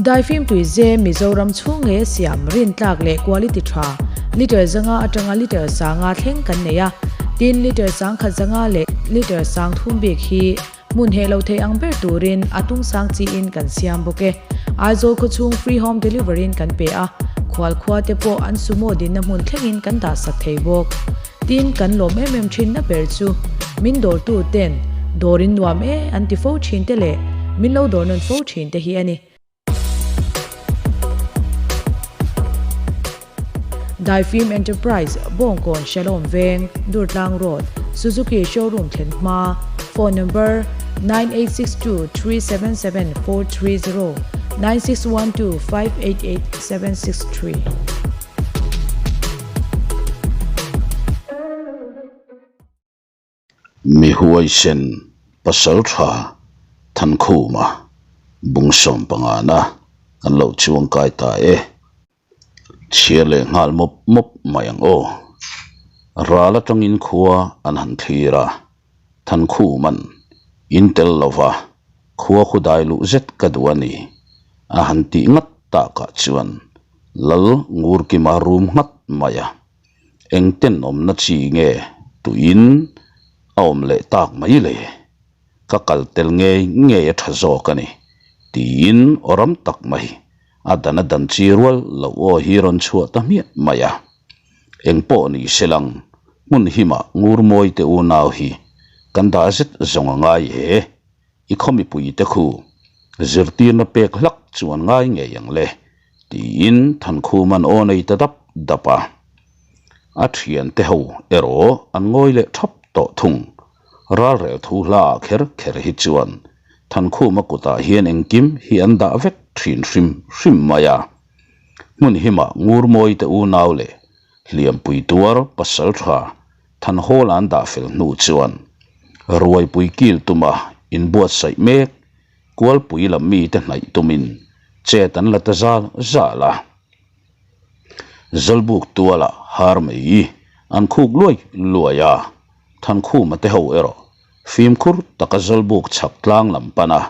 Daifim tuize Mizoram chhung nge siam rintlak leh quality tha litre 500 atanga litre 500 thleng kan nei a, tin litre 1500 leh litre 3000 bik hi hmun heh lo thei ang ber turin a tung sang chiin kan siam bawk e. Aizawl khawchhung free home delivery in kan pe a, khual khua te pawh an sumo dinna hmun thlengin kan dah sak thei bawk. Tin, kan lawm em em thinna ber chu min dawrtu ten dawr in nuam e an ti fo thin te leh min lo dawr nawn fo thin te hi a ni. Daifim Enterprise, Bawngkawn Shalom Veng, Durtlang Road, Suzuki Showroom thlen hma, Phone number, 986237 7430, 961258 8763. Mi huaisen pasal tha Thankhuma bung 15 na kan lo chuang kai ta e. Chhiar leh nghal mawp mawp mai ang aw. Ral atangin khua an han thlir a, Thankhuman in tel lova khua khu dai luh zet ka duh a ni a han tih ngat takah chuan Lal Ngurkima rum nghat mai a. Eng tenawmna chi nge tuin a awm leh tak mai le? Ka kal tel ngei ngei a tha zawk a ni, tiin aw ram tak mai a dan a dan chi rual loh aw hi rawn chhuah ta hmiah mai a. Eng pawh ni se lang, hmun himah ngur mawi te unau hi kan dah zet zawng a ngai e. I khaw mipuite khu zirtirna pek hlak chu an ngai ngei ang le, tiin Thankhuman aw nei ta dap dap a. A thiante ho erawh an ngawi leh thap tawh thung. Ralrel thu hla ah kher kher hi chuan Thankhuma kutah hian engkim hi an dah vek thin hrim hrim mai a. Hmun himah Ngurmawi te unau leh Hliampui tuar pasal tha Thanhawl an dah fel hnu chuan Ruaipui kil tuma inbuatsaih mek Kualpui lam mite hnaih tumin chet an la ta zal zal a. Zawlbuk tuala har mai an khuk luai luai a, Thankhuma te ho erawh fimkhur taka Zawlbuk chhak tlang lam pana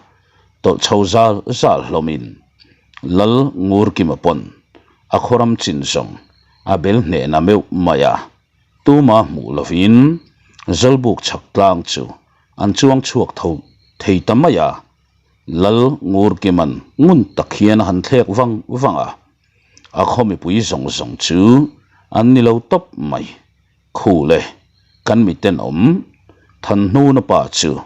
tawlh chho zal zal hlawmin Lal Ngurkima pawn a khawram chin zawng a bel hnehna meuh mai a, tuma hmuh lovin Zawlbuk chhak tlang chu an chuang chhuak tho thei ta mai a. Lal Ngurkiman ngun tak hian a han thlek vang vang a, a khaw mipui zawng zawng chu an ni lo tawp mai. Khu le, kan mi tenawm Thanhnuna pa chu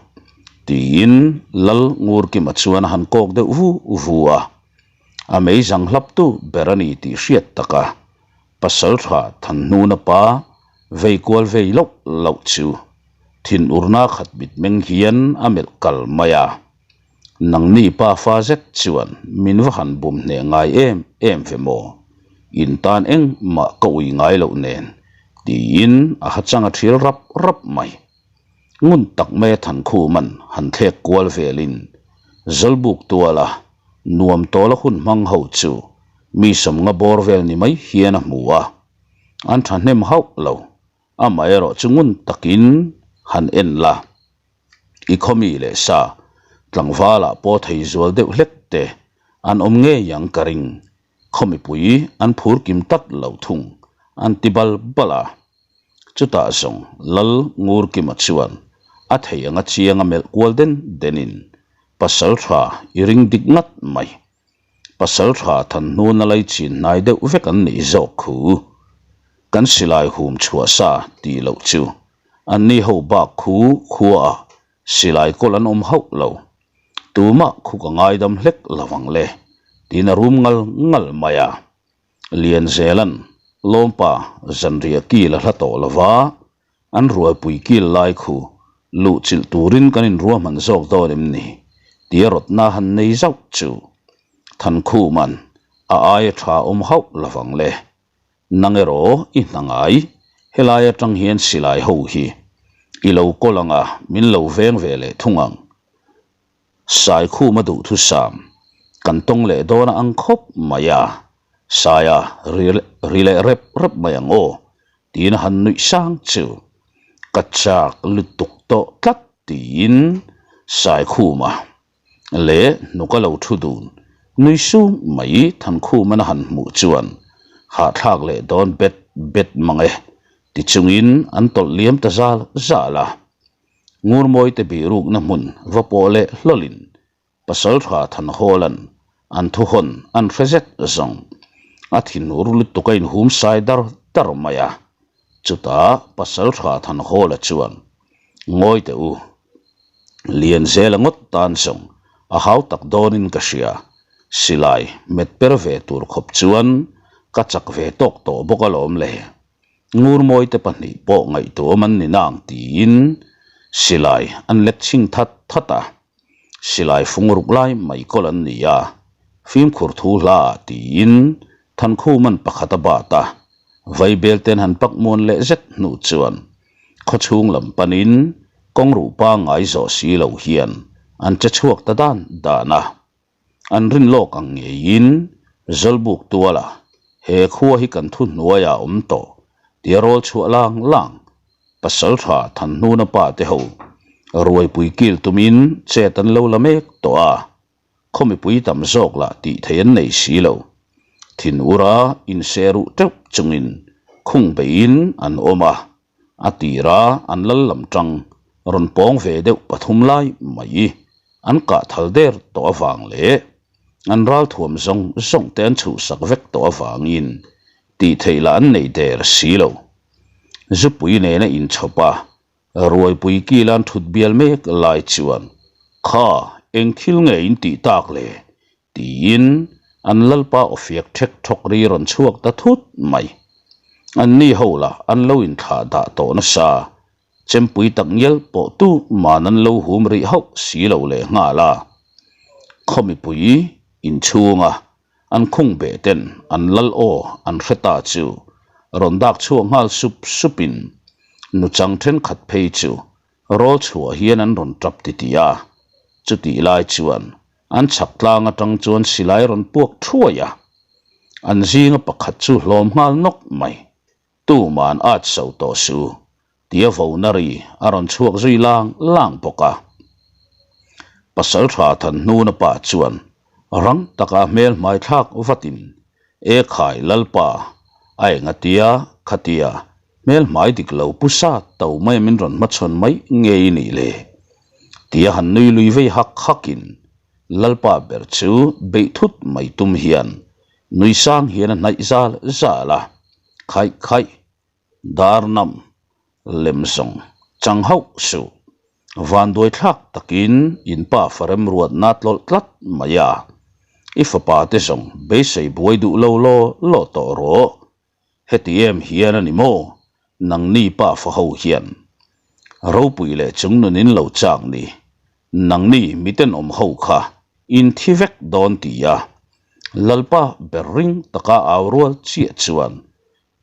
tiin Lal Ngurkima chuan a han kawk deuh vu vu a, a meizang hlaptu ber a ni tih hriat taka Pasaltha Thanhnuna pa vei kual vei loh loh chu thinurna khat mitmeng hian a melh kal mai a. Nangni pa fa zet chuan min va han bum hneh ngai em em ve maw? In tan engmah ka ui ngai loh nen tiin a ha chang a thil rap rap mai. Ngun tak mai a Thankhuman han thlek kual velin Zawlbuk tuala nuam tawla hun hmang ho chu mi 50 bawr vel ni mai hian a hmu a, an thahnem hauh lo. Amaherawh chu ngun takin han en la, i khawmi leh sa tlangvalah pawh thei zual deuh hlek te an awm ngei ang ka ring, khawmipui an phur kim tlat lo thung an ti bal bal a. Chutah zawng Lal Ngurkima chuan a thei anga chianga melh kual den denin pasal tha i ring dik ngat mai. Pasal tha than hnuna lai chin hnai deuh vek an nih zawk khu. Kan silai hum chhuah sa tih loh chu an ni ho bak khu khuaah silai kawl an awm hauh lo. Tumah khu ka ngaidam hlek lo ang le tiin a rum ngal ngal mai a. Lianzelan Lawmpa zanriah kil a hla tawh lo va, An rualpui kil lai khu luh chilh turin kan inruahman zawk dawn em ni? tia rawtna han nei zauh chu Thankhuman a aia tha awm hauh lovang le. Nang erawh i hna ngai, helai atang hian silai ho hi i lo kawl anga min lo veng ve leh thung ang. Saikhuma duhthusam kan tawng leh dawn a ang khawp mai a, Saia ri leh rep rep mai ang aw tiin a han nuih sang chu ka chak lutuk tawh tlat tiin Saikhuma leh hnuka lo thu dun. Nui sung mai Thankhumana han hmuh chuan hahthlak leh dawn bet bet mang e ti chungin an tawlh liam ta zal zal a. Ngurmawite bihrukna hmun va pawh leh hlawlin Pasaltha Thanhawla'n an thuhawn an hre zet zawng. A thinur lutuk a inhum sai dar dar mai a. Chutah Pasaltha Thanhawla chuan, Ngawi teh u, Lianzela ngawt tan zawng a hau tak dawnin ka hria. Silai met per ve tur khawp chuan ka chak ve tawk tawh bawk alawm le. Ngurmawite pahnih pawh ngaihtuahawm an ni nang tiin silai an lek chhing that that a. Silai fung ruk lai mai kawl an ni a, fimkhur thu hla ah tiin Thankhuman pakhat a bat a, Vaibel ten han pak muan leh zet hnu chuan khawchhung lam panin kawng ruh pangngai zawh si lo hian an che chhuak ta dan dan a. An rin lawk ang ngeiin Zawlbuk tuala he khua hi kan thu hnuaiah a awm tawh tia rawl chhuah lang lang Pasaltha Thanhnuna pa te ho ruaipui kil tumin chet an lo la mek tawh a, khaw mipui tam zawk lah tih theih an nei si lo. Thin ura inseh ruh teuh chungin khung beihin an awm a, A tira an lal lam tang rawn pawng ve deuh pathum lai mai an kah thal der tawh avang leh an ralthuam zawng zawng te an chhuhsak vek tawh avangin tih theih lah an nei der si lo. Zupui nena inchhawp a, ruaipui kila an thut bial mek lai chuan, Kha, eng thil nge in tih tak le? Tiin an lalpa awfiak ṭhek ṭhawk ri rawn chhuak ta thut mai. Anni ho lah an lo inthlah dah tawh nasa, chempui tak ngial pawh tu man an lo hum rih hauh si lo leh nghal a. Khaw mipui inchhunga an khung beh ten an lal aw an hre ta chu rawn dak chhuak nghal sup supin nuchang thenkhat phei chu rawl chhuah hian an rawn tap titih a, chutih lai chuan An chhak tlang atang chuan silai rawn puak thuai a, an zinga pakhat chu hlawm nghal nawk mai. Tuman at so tawh su tia vona ri a rawn chhuak zui lang lang bawk a. Pasaltha Thanhnuna pa chuan rang taka hmel hmai thlak vatin, Ekhai Lalpa, a engatia khatia Hmel hmai dik lo pu sa to mai min rawn hmachhawn mai nge i nih le? Tia han nui lui vei hak hakin Lalpa ber chu beih thut mai tum hian nui sang hian a hnaih zal zal a, Khaih khaih, dar nam, lem zawng chang hauh suh, vanduai thlak takin in pa fa remruatna tlawlh tlat mai a, i fapa te zawng beisei buai duh lo law law tawh rawh, Heti em hian a ni maw? Nangni pa fa ho hian ropui leh chungnun in lo chak ni. Nangni mitenawm ho kha in thi vek dawn ti a. Lalpa ber ring taka au rual chiah chuan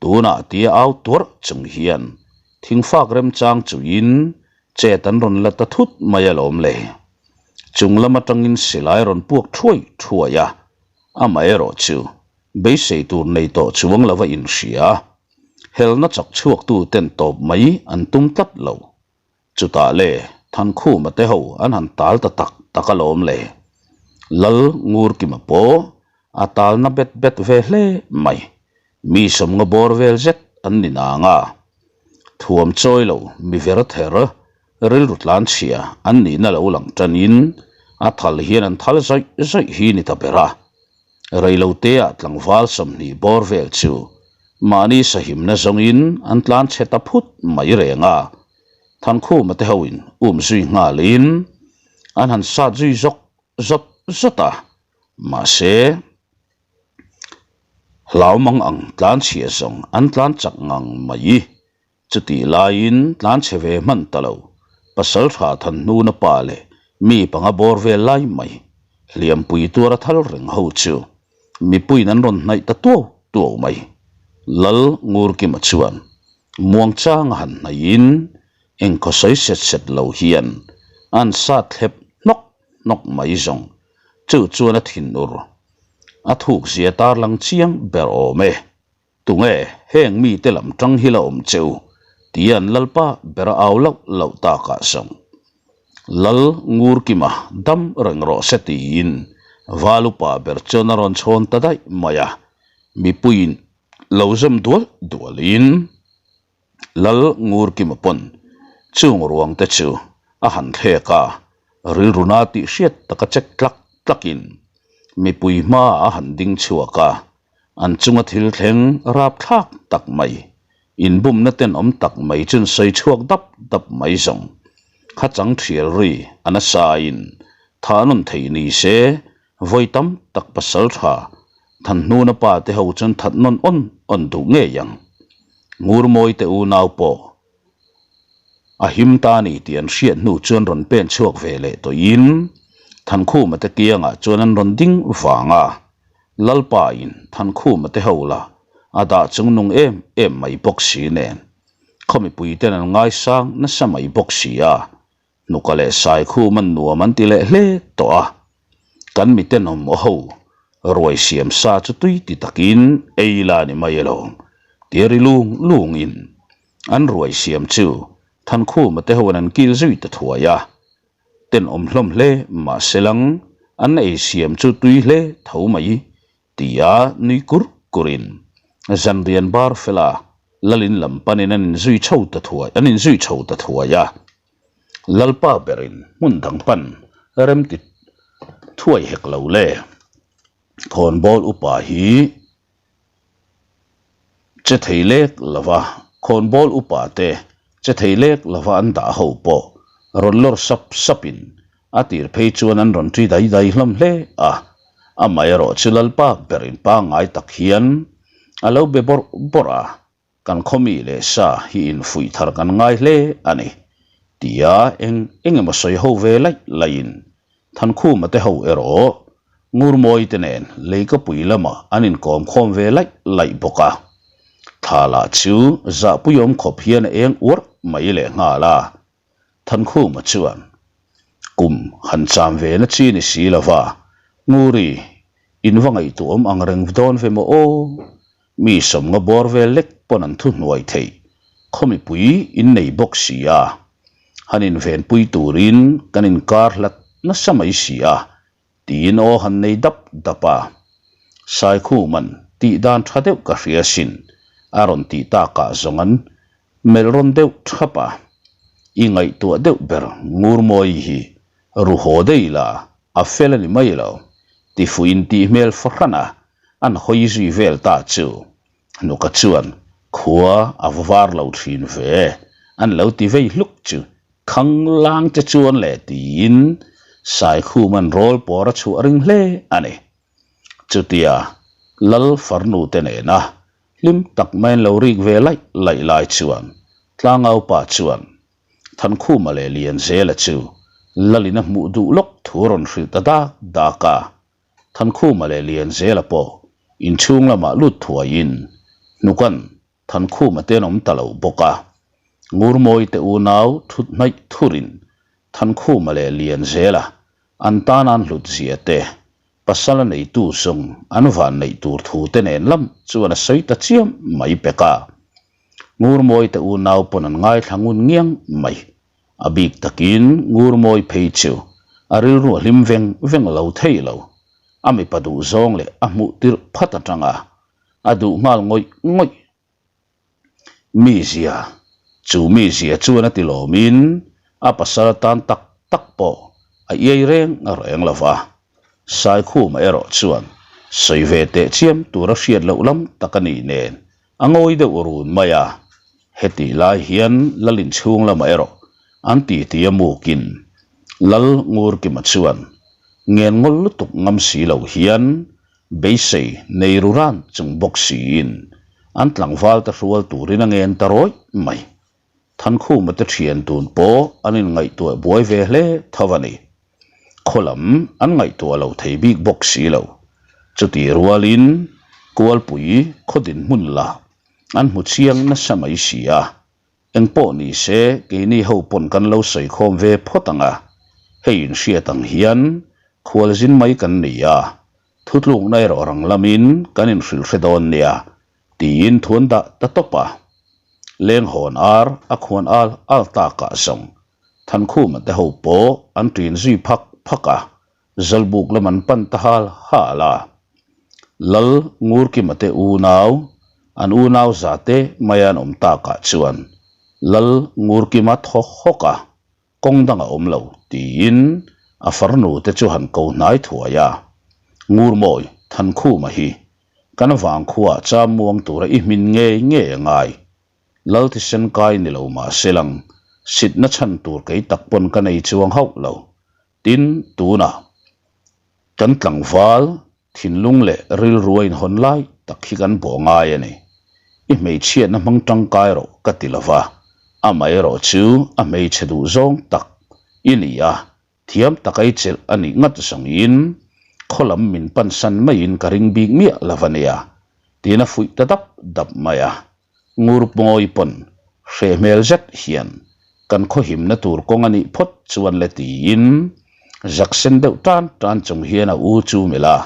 tunah tia au tuarh chung hian thingfak remchang chuin chet an rawn la ta thut mai alawm le. Chung lam atangin silai rawn puak thuai thuai a, amaherawh chu Beisei tur nei tawh chuang lova inhria, helna chak chhuaktu ten tawp mai an tum tlat lo. Chutah le Thankhuma te ho an han tal ta tak tak alawm le. Lal Ngurkima pawh a talna bet bet ve hle mai. Mi sawmnga bawr vel zet an ni nang a. Thuam chawi lo mi ver ther rilru tlan chhia an nihna lo lang tanin a thal hian an thal zawih zawih hi ni ta ber a. Reiloteah tlangval 20 bawr vel chu mahni sahimna zawngin an tlan chhe ta phut mai reng a, Thankhuma te hoin um zui nghalin an han sat zui zawk zawt zawt a, mahse hlau mang ang tlan chhia zawng an tlan chak ngang mai. Chutih laiin tlan chhe ve hman ta lo, pasal tha Thanhnuna pa leh mi panga bawr vel lai mai, hliampui tuara thal reng ho chu mipuiin an rawn hnaih ta tuau tuau mai. Lal Ngurkima chuan muangchanga han hnaihin engkhaw sawi set set lo hian an sat thlep hnawk hnawk mai zawng chu chuan a thinur a thukzia tarlang chiang ber awm e. Tunge heng mite lam tang hi la awm che u? tia an lalpa ber a au lauh lauh takah zawng Lal Ngurkima dam reng rawh se tiin Val upa ber chuan a rawn chhawn ta daih mai a, mipuiin lo zawm dual dualin Lal Ngurkima pawn chung ruang te chu a han thlek a, rilru na tih hriat taka chek tlak tlakin mipui hmaah a han ding chhuak a, an chunga thil thleng rapthlak tak mai, inbumna tenawm tak mai chun sawi chhuak dap dap mai zawng. Kha chang thial ri a nasain tha nawn thei ni se, vawi tam tak pasal tha Thanhnuna pa te ho chuan that nawn awn awn duh ngei ang. Ngurmawi te unau pawh a him ta a ni tih an hriat hnu chuan rawn pen chhuak ve leh tawhin Thankhuma te kiangah chuan an rawn ding vang a, Lalpa in Thankhuma te ho la a dah chung nung em em mai bawk si nen khaw mipui ten an ngaisang nasa mai bawk si a, Hnuka leh Saikhum an nuam an ti leh hle tawh a, kan mitenawm aw ho ruai siam sa chu tui ti takin ei la ni mai alawm tia ri lung lungin an ruai siam chu Thankhuma te hoan an kil zui ta thuai a, tenawm hlawm hle mahse lang an ei siam chu tui hle tho mai Tia nui kur kurin zanrian bar fela Lalin lam panin an inzui chho ta thuai an inzui chho ta thuai a. Lalpa berin hmun dang pan remti thuai hek lo le. Khawnbawl upa hi che thei lek lova khawnbawl upa te che thei lek lova an dah ho pawh rawn lawr sap sapin A tir phei chuan an rawn ṭi dai dai hlawm hle a, amaherawh chu Lalpa berin pangngai tak hian a lo be bawrh bawrh a, kan khawmi leh sa hi infuih thar kan ngai hle a ni, tia eng eng emaw sawi ho ve laih laihin Thankhuma te ho erawh Ngurmawi te nen Leikapui lamah an inkawm khawm ve laih laih bawk a, thla lah chu zahpuiawm khawp hian a eng uarh mai lehnghal a. Thankhuma chuan, Kum han cham ve na chi ni si lova, Nguri, in va ngaihtuahawm ang reng dawn ve maw aw? Mi sawmnga bawr vel lek pawn an thuhnuai theih, khaw mipui in nei bawk si a, han invenpui turin kan inkar hlat nasa mai si a, tiin aw han nei dap dap a. Saikhuman tih dan tha deuh ka hria sin, a rawn tih takah zawng an melh rawn deuh thap a. I ngaihtuah deuh ber Ngurmawi hi ru haw dei la, a fel a ni mai lo, tifuin tih hmel fahran a, an hawi zui vel ta chu. Hnuka chuan khua a va var lo thin ve, an lo ti vei hluk chu Khanglang che chuan leh tiin Saikhuman rawl pawr a chhuah ring hle a ni. Chutia Lal farnu te nena hlim tak maiin lo rik ve laih laih lai chuan Tlangaupa chuan Thankhuma leh Lianzela chu Lalin a hmuh duh lawk thu rawn hrilh ta dak dak a. Thankhuma leh Lianzela pawh inchhung lamah lut thuaiin hnukan Thankhuma te an awm ta lo bawk a, Ngurmawi te unau thut hnaih thurin Thankhuma leh Lianzela an tan an hlut zia te, pasal a neitu zawng an van neih tur thu te nen lam chuan a sawi ta chiam mai pek a. Ngurmawi te unau pawn an ngaithla ngun ngiang mai. A bik takin Ngurmawi phei chu a rilru a hlim veng veng lo thei lo. A mipa duhzawng leh a hmuh tirh phat atanga A duh nghal ngawih ngawih. Mizia, chu mizia chuan a ti lawmin a pasal atan tak tak pawh a iai reng reng lo va. Saikhuma erawh chuan sawi ve teh chiam tura hriat loh lam tak a nih nen a ngawi deuh run mai a. Hetih lai hian Lal inchhung lamah erawh an titi a mukin Lal Ngurkima chuan ngen ngawl lutuk ngam si lo hian Beisei nei ru ran chung bawk siin an tlangval te hrual turin a ngen ta rawih mai. Thankhuma te thian tun pawh an inngaihtuah buai ve hle tho a ni. Khaw lam an ngaihtuah lo thei bik bawk si lo. Chutih rualin Kualpui khaw dinhmun lah an hmu chiang nasa mai si a. Engpawh ni se keini ho pawn kan lo sawi khawm ve phawt ang a, hei inhriat ang hian khualzin mai kan ni a, thutlukna erawh rang lamin kan inhrilh hre dawn nia tiin thu an dah ta tawp a. Lenghawn ar a khuan al al takah zawng Thankhuma te ho pawh an ṭin zui phak phak a. Zawlbuk lam an pan ta hal hal a. Lal Ngurkima te unau, an unau za te mai an awm takah chuan Lal Ngurkima thaw hawk a, kawng dang a awm lo tiin a farnu te chu han ko hnai thuai a. Ngurmawi Thankhuma hi kan vangkhuaah cham muang tura i hmin ngei ngei a ngai. Lal thisen kai ni lo mah se lang, sitna chhan tur kei tak pawn ka nei chuang hauh lo. Tin, tunah kan tlangval thinlung leh rilru a inhawn lai tak hi kan bawh ngai a ni. I hmeichhiatna hmang tangkai rawh ka ti lo va, amaherawh chu a hmeichhe duh zawng tak i ni a, thiam taka i chelh a nih ngat zawngin khaw lam min pansan maiin ka ring bik miah lo va nia, tiin a fuih ta dap dap mai a. Ngur Pawngawii pawn hreh hmel zet hian kan khawhimna tur kawng a nih phawt chuan le tiin zak sen deuh tan tan chung hian a u chu melh a,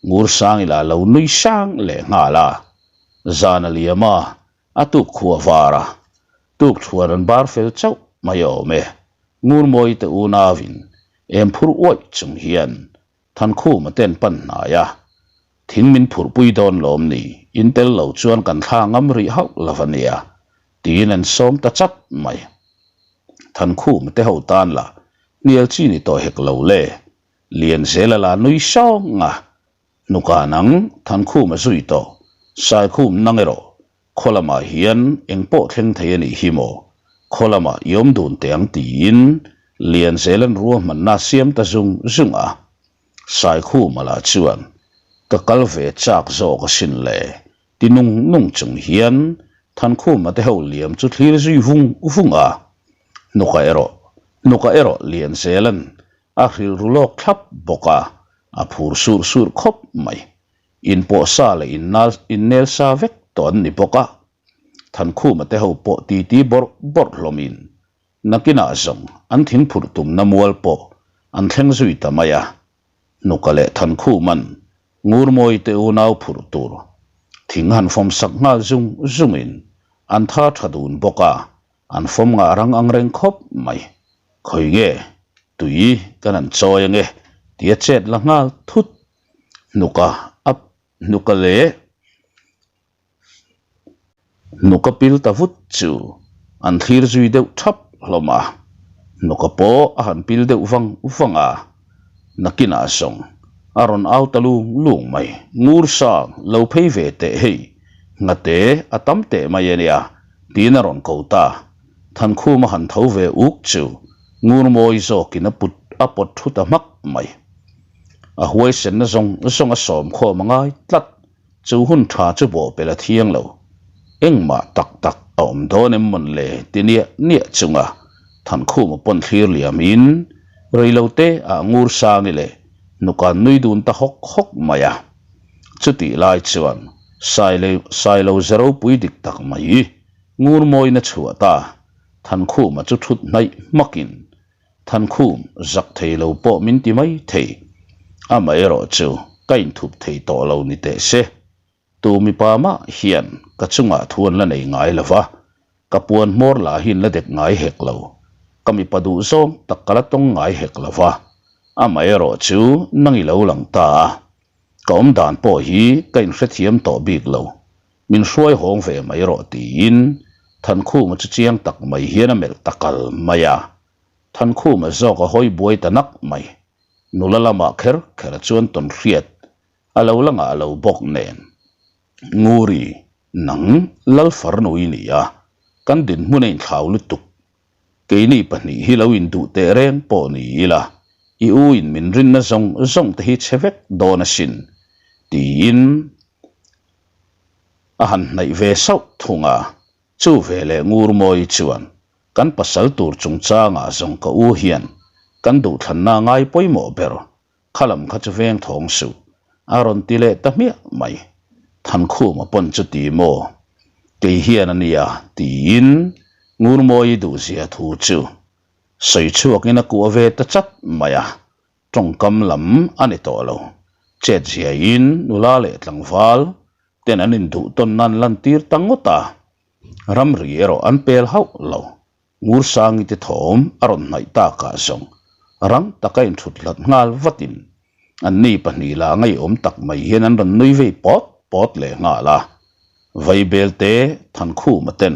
Ngur Sangila lo nui sang leh nghal a, zan a liam a, a tuk khua var a, tuk thuan an bar fel chauh mai awm e, Ngur Mawii te unauin em phur uaih chung hian Thankhuma te an pan hnai a, Thing min phurhpui dawn lawm ni, in tel lo chuan kan thla ngam rih hauh lo a nia, tiin an sawm ta chat mai. Thankhuma te ho tan lah hnial chi ni tawh hek lo le, Lianzela lah nui sawng a, Hnuka nang Thankhuma zui tawh, Saikhum nang erawh Khaw lamah hian eng pawh thleng thei a nih hi maw? Khaw lamah i awm dun teh ang tiin Lianzela'n ruahmanna a siam ta zung zung a. Saikhuma lah chuan, Ka kal ve chak zawk asin le, ti nung nung chung hian Thankhuma te ho liam chu thlir zui vung vung a. Hnuka erawh, hnuka erawh Lianzela'n a hrilru lawk thlap bawk a, a phur sur sur khawp mai. Inpawh sa leh innal innel sa vek tawh an ni bawk a, Thankhuma te ho pawh titi bawrh bawrh hlawmin nakinah zawng an thingphurh tumna mual pawh an thleng zui ta mai a. Hnuka leh Thankhuma'n Ngurmawi te unau phurh tur thing han fawm sak nghal zung zungin an tha tha dun bawk a, an fawm ngah rang ang reng khawp mai. Khawi nge tui kan han chawi ange tia chet la nghal thut Hnuka a hnuka leh hnuka pil ta vut chu an thlir zui deuh thap hlawm a, hnuka pawh a han pil deuh vang vang a, nakinah zawng a rawn au ta lung lung mai, Ngur sang lo phei ve teh hei, nghate a tam teh mai a nia, tiin a rawn ko ta. Thankhuma han tho ve uk chu ngur mawi zawkin a put a pawt thu ta hmak mai. A huaisenna zawng zawng a sawm khawm a ngai tlat, chu hun tha chu bawhpelh a thiang lo. Engmah tak tak a awm dawn em mawn le ti niah niah chunga Thankhuma pawn thlir liamin reilote ah ngur sangi leh hnukan nui dun ta hawk hawk mai a. Chutih lai chuan Sailo ze ropui dik tak mai Ngur mawina chhuah ta, Thankhuma chu thut hnaih hmakin, Thankhum, zak thei lo pawh min ti mai thei. Amaherawh chu ka inthup thei tawh lo ni teh se. Tu mipa mah hian ka chungah thu an la nei ngai lo va, ka puan hmawr lah hi an la dek ngai hek lo. Ka mipa duh zawng tak ka la tawng ngai hek lo va, amaherawh chu nang i lo lang ta a, ka awm dan pawh hi ka inhrethiam tawh bik lo. Min hruai hawng ve mai rawh tiin Thankhuma chu chiang tak mai hian a melh ta kal mai a. Thankhuma zawk a hawi buai ta nak mai. Nula lamah kher kher chuan tawn hriat a lo la ngah lo bawk nen. Nguri, nang Lalfarnu i ni a, kan dinhmun a inthlau lutuk. Keini pahnih hi lo induh teh reng pawh ni ila, i u in min rinna zawng zawng te hi chhe vek dawn asin, tiin a han hnaih ve sauh thung a. Chu ve leh Ngurmawii chuan, Kan pasal tur chungchangah zawng ka u hian kan duhthlanna ngai pawimawh ber Kha lam kha chu veng thawng suh, a rawn ti leh ta hmiah mai. Thankhuma pawn chu ti maw? Kei hian a nia, tiin Ngurmawii duhzia thu chu sawi chhuakin a kuah ve ta chat mai a, tawngkam lam a ni tawh lo. Chetziain nula leh tlangval ten an induh tawn nan lantir ta ngawt a, ramri erawh an pel hauh lo. Ngursangi te thawm a rawn hnaih takah zawng. Rang taka inthut hlat nghal vatin anni pahnih lah ngaihawm tak mai hian an rawn nui vei pawt pawt leh nghal a. Vaibelte Thankhuma ten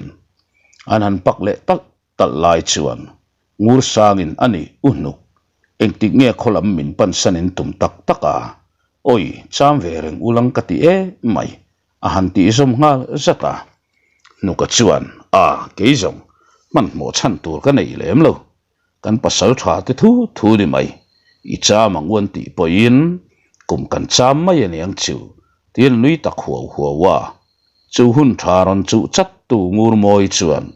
an han pak leh talh talh lai chuan Ngur sangin a ni u hnuk, engtik nge khaw lam min pansan in tum tak tak a, awi cham ve reng ulang ka ti em mai a han tih zawm nghal zat a. Hnuka chuan, A, kei zawng, hmanhmawh chhan tur ka nei lem lo. Kan pasal tha te thu thu ni mai. I cham ang u an tih pawhin kum kan cham mai a niang chu, tiin a nui tak huau huau a. Chu hun tha rawn chuh chat tu ngur mawi chuan,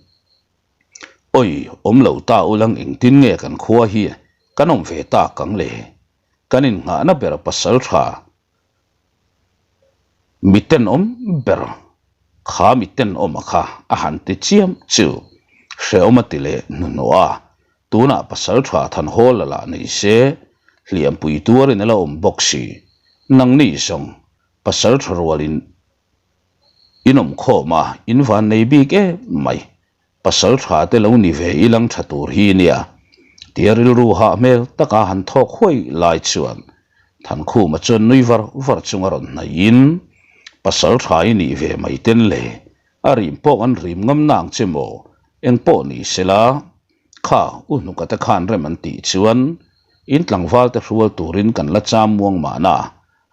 Awi, awm lo ta ulang engtin nge kan khua hi kan awm ve tak ang le? Kan innghahna ber pasal tha Mi tenawm ber kha mi tenawma kha a han ti chiam chu hrehawm a ti leh hnuhnawh a, tunah pasal tha Thanhawla lah nei se hliampui tuarin a la awm bawk si. Nangni zawng pasal tha rualin in awm khawm a, in van nei bik em mai. Pasal tha te lo ni ve i lang tha tur hi nia, tia rilru hah hmel taka han thawk huai lai chuan Thankhuma chuan nui var var chunga rawn hnaihin, Pasal tha i nih ve mai ten le, a rim pawh an rim ngam nang che maw, eng pawh ni sela, kha u hnuka te khan rem an tih chuan in tlangval te hrual turin kan la cham muang mahna,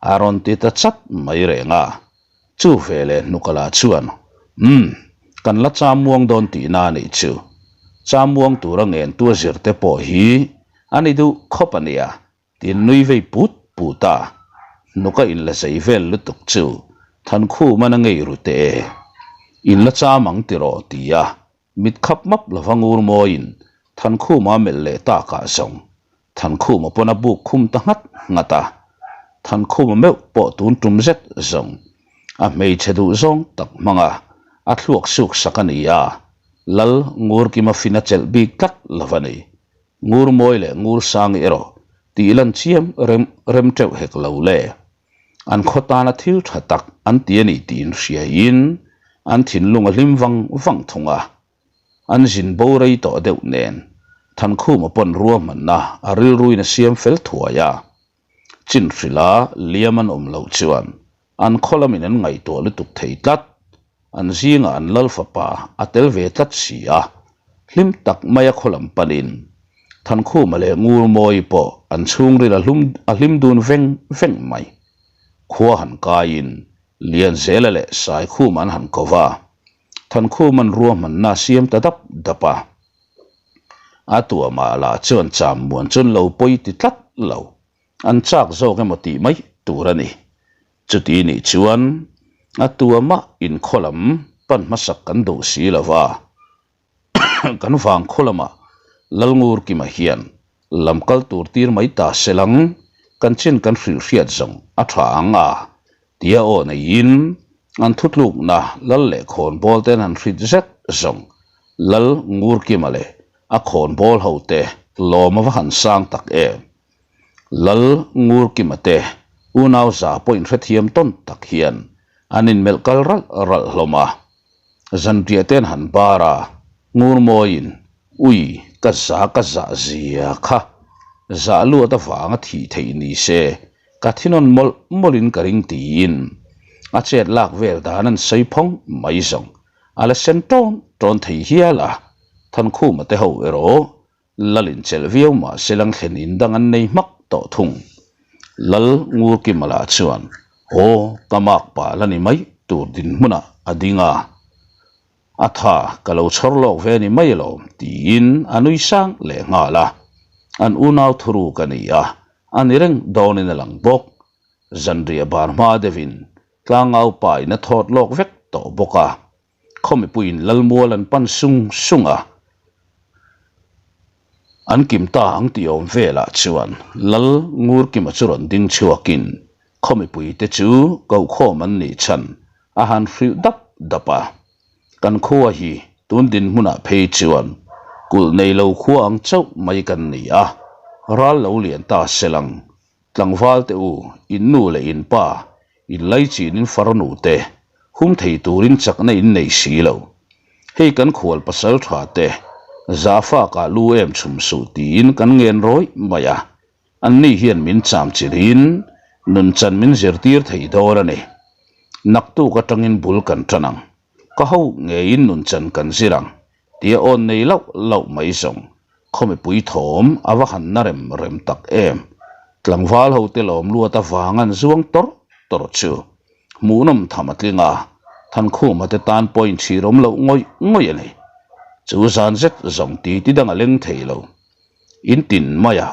a rawn ti ta chat mai reng a. Chu ve leh hnukala chuan, Umm, kan la cham muang dawn tihna a nih chu. Cham muang tura ngen tua zir te pawh hi a ni duh khawp a nia, tiin nui vei put put a. Hnuka inla zei vel lutuk chu Thankhuman a ngei ru teh e. In la cham ang tiraw tia Mit khap map lova ngur mawiin Thankhuma melh leh takah zawng Thankhuma pawn a buk khum ta nghat nghat a. Thankhuma meuh pawh tun tum zet zawng a hmeichhe duh zawng tak hmanga a thluak suk sak a ni a, Lal Ngurkima fin a chelh bik tlat lova ni. Ngur mawi leh ngur sangi erawh tih lan chiam rem rem teuh hek lo le. An khaw tana thil tha tak an ti a ni tiin hriaiin an thinlung a hlim vang vang thung a. An zin bo rei tawh deuh nen Thankhuma pawn ruahmanna a rilruin a siam fel thuai a. Chin hrila liam an awm loh chuan an khaw lamin an ngaihtuah lutuk thei tlat. An zingah an lal fapa a tel ve tlat si a, hlim tak maia khaw lam panin Thankhuma leh Ngurmawii pawh an chhungril a hlum a hlim dun veng veng mai. Khua han kaiin Lianzela leh Saikhuma an han ko va, Thankhuma'n ruahmanna a siam ta dap dap a. A tuamah lah chuan cham muan chuan lo pawi ti tlat lo, an chak zawk emaw tih mai tur a ni. Chuti nih chuan a tuamah inkhaw lam pan hmasak kan duh si lo va, kan vang khaw lamah Lalngurkima hian lam kal tur tir mai ta se lang kan chin kan hrilh hriat zawng a tha ang a tia aw neiin an thutlukna Lal leh khawnbawl ten han hrit zet zawng Lalngurkima leh a khawnbawl hote lawm a va han sang tak em. Lal Ngurkima te unau za pawh inhrethiam tawn tak hian an inmelh kal ralh ralh hlawm a. Zanriah te an han bar a, Ngurmawiin, Ui, ka za ka zah zia kha, zah luat avanga thih theih ni se, ka thinawn mawlh mawlhin ka ring tiin a chet lak vel dan an sawi phawng mai zawng a la sen tawn tawn thei hial a, Thankhuma te ho erawh Lal inchelh viau mah se lang thlen in dang an nei hmak tawh thung. Lal Ngurkima lah chuan, Aw, ka mak pah la ni mai tur dinhmunah a ding a. A tha, ka lo chhawr lawk ve ni mai alawm, tiin a nui sang leh nghal a. An unau thuruk a ni a, a ni reng dawnin a lang bawk. Zanriah bar hma deuhin tlangau pa in a thawt lawk vek tawh bawk a. Khaw mipuiin Lalmual an pan sung sung a, an kim ta ang tih awm velah chuan Lal Ngurkima chu rawn ding chhuakin khaw mipuite chu kokhawm an nih chhan a han hrilh dap dap a. Kan khua hi tun dinhmunah phei chuan kulh nei lo khua ang chauh mai kan ni a, ral lo lian ta se lang Tlangval te u, in nu leh in pa, in laichin in farnu te, hum thei turin chakna in nei si lo. Hei kan khual pasal tha te, Zahfakah lu em chhum suh tiin kan ngen rawih mai a, anni hian min cham chilhin nunchan min zirtir thei dawn a ni. Naktuk atangin bul kan tan ang, ka ho ngeiin nunchan kan zir ang tia awn nei lauh lauh mai zawng khaw mipui thawm a va han na rem rem tak em. Tlangval hote lawm luat avang an zuang tawrh tawrh chu hmuhnawm tham a tling a, Thankhuma te tan pawh inchhir awm loh ngawih ngawih a ni. Chu zan zet zawng ti ti dang a leng thei lo. In tin maia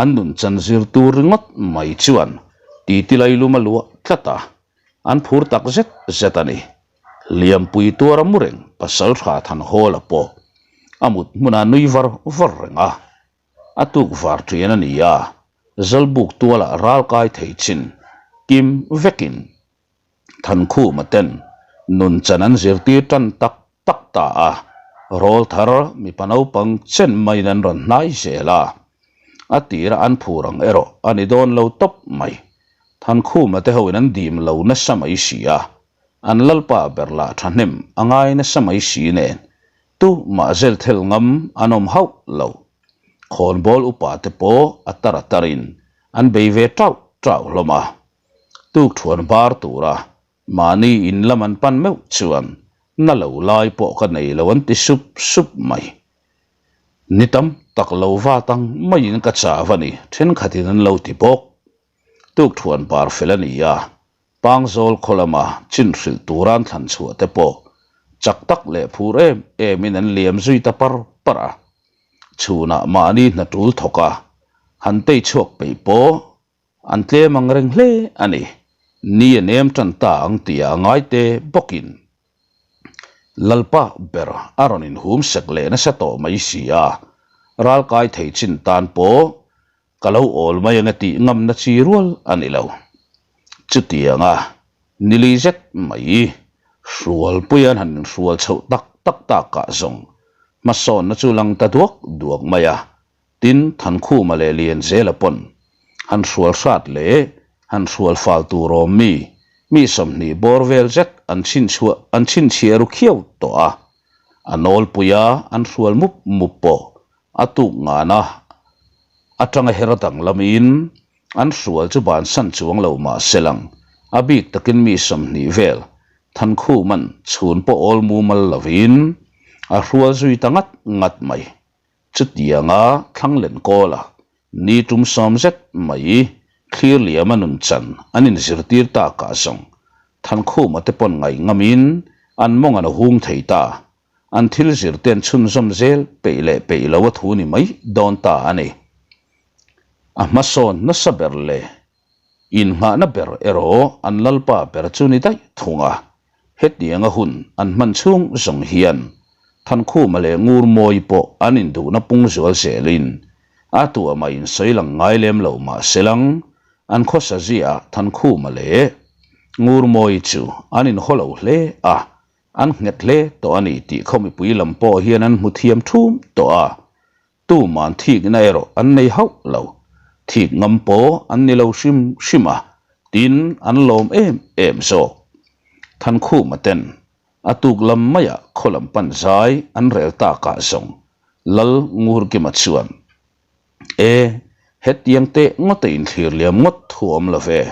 an nun chan zir tur ringawt mai chuan ti ti lailum a luah tlat a, an phur tak zet zet a ni. Liampui tuara mu reng pasal tha Thanhawla pawh a mut hmunah nui var var reng a, A tuk var ṭian a ni a, Zawlbuk tualah ral kai thei chin kim vekin Thankhuma ten nun chan an zirtir ṭan tak tak ta a, rawl thar mipa naupang chen maiin an rawn hnai zel a, a tira an phur ang erawh a ni dawn lo tawp mai. Thankhuma te hoin an dim lo nasa mai si a, an lalpa ber lah ṭhahnem a ngai nasa mai si nen Tu mah zel thel ngam an awm hauh lo. Khawnbawl upa te pawh a tar a tarin an bei ve tauh tauh hlawm a. Tukthuan bar tura mahni in lam an pan meuh chuan na lo lai pawh ka nei lo an ti sup sup mai. Ni tam tak lo vat ang maiin ka chau a ni thenkhatin an lo ti bawk. Tukthuan bar fel a ni a, Pangzawl khaw lama chin hrilh tura an thlan chhuah te pawh chak tak leh phur em emin an liam zui ta par par a. Chhunah mahni hna tul thawk a, han tei chhuak peih pawh an tlem ang reng hle a ni. Ni a nem tan ta ang tih a ngai te bawkin Lalpa ber a rawn inhum sek leh nasa tawh mai si a, ralkai thei chin tan pawh Ka lo awl mai ang e tih ngamna chi rual a ni lo. Chutianga nili zet mai hrualpui an han inhrual chhoh tak tak takah zawng hmasawnna chu lang ta duak duak mai a, tin Thankhuma leh Lianzela pawn han hrual hrat leh han hrual fal tur awm mi mi 20 bawr vel zet an chhinchhuah an chhinchhiah ru khiau tawh a, a nawlpuia an hrual mup mup pawh A tuk ngana atanga her danglamin an hrual chu bansan chuang lo mah se lang, a bik takin mi 20 vel Thankhuman chhun pawh awl mumal lovin a hrual zui ta ngat ngat mai. Chutianga Thlanglen kawla ni tum sawm zet mai thlir liama nun chan an inzirtir takah zawng Thankhuma te pawn ngaih ngamin an mawng an hung thei ta. An thil zir te an chhunzawm zel peih leh peih lo a thu ni mai dawn ta a ni. A hmasawn nasa ber leh innghahna ber erawh an lalpa ber chu ni daih thung a. Hetianga hun an hman chhung zawng hian Thankhuma leh Ngurmawi pawh an induhna pung zual zelin a tuahmah insawi lang ngai lem lo mah se lang an khawsa ziaah Thankhuma leh Ngurmawi chu an inhaw lo hle a. An nghet hle tawh a ni tih khaw mipui lam pawh hian an hmu thiam thum tawh a, tuman thikna erawh an nei hauh lo. Thik ngam pawh an ni lo hrim hrim a, tin an lawm em em zawk. Thankhuma ten a tuk lam maiah khaw lam pan zai an rel takah zawng Lal Ngurkima chuan, E, hetiang teh ngawta inthlir liam ngawt thu awm lo ve,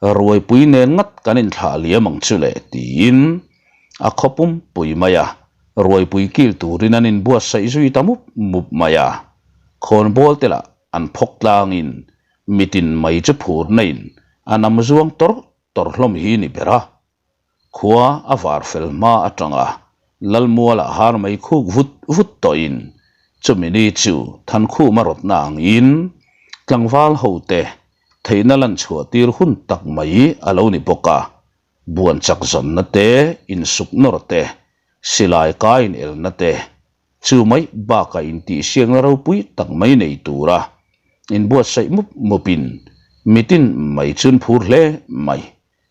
Ruaipui nen ngat kan inthlah liam ang chu le tiin a khaw pumpui mai a, ruaipui kil turin an inbuatsaih zui ta mup mup mai a. Khawnbawl te lah an phawk tlangin mitin mai chu phurna in a nam zuang tawrh tawrh hlawm hi ni ber a. Khua a var fel hma atanga Lalmualah har mai khuk vut vut tawhin chumi ni chu Thankhuma rawtna angin tlangval hote theihna lan chhuah tir hun tak mai a lo ni bawk a, buan chak zawnna te, insuk nawr te, silai kai inelna te, chu mai bakah intihsiakna ropui tak mai nei tura inbuatsaih mup mupin mitin mai chun phur hle mai.